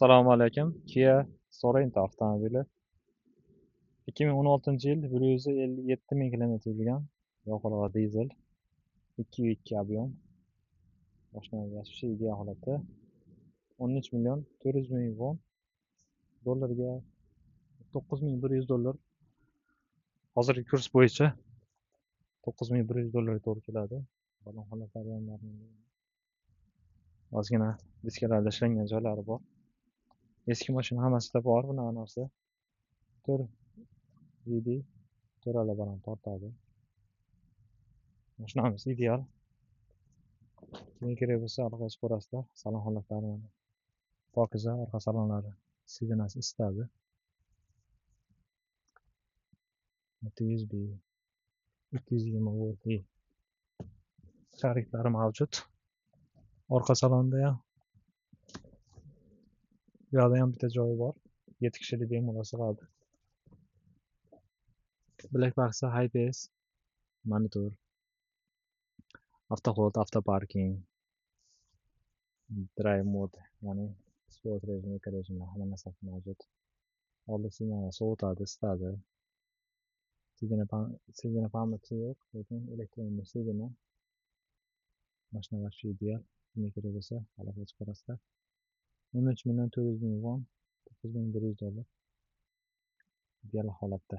Assalomu alaykum. Kia Sorento avtomobili 2016-yil, 157 ming kilometr yurgan, yoqilg'i dizel, 2.2 объем. Mashina вообще ideal holatda. 13 million 400 ming won, dollarga 9100 dollar. Hozirgi kurs bo'yicha 9100 dollarga to'g'ri keladi. Balon holatlari ham normal. Ozgina diskalarda ishlangan joylari bor. Eski mashina, hammasida bor bunaqa narsa. 4 VD to'rala baland tortadi. Mashinamiz ideal. Kimga kerak bo'lsa, aloqa chiqarasizlar. Salon holatlari mana. Pokiza, orqa salonlari сиденье si isitadi. USB 220 voltli shariklari mavjud. Orqa salonda ham, bu yoqda ham bitta joyi bor. 7 kishilik bemalol sig'adi. Black box, Hi-Pace, monitor, avto hold, avto parking, drive mode, ya'ni sport rejimi, eco rejimlar, hamma narsasi mavjud. Oldi сиденье sovutadi, isitadi. Сиденье память i yo'q, lekin elektron сиденье. Mashina вообще ideal. Kimga kerak bo'lsa, aloqa chiqarasizlar. 13 million 400 ming won, 9100 dollar. Ideal holatda.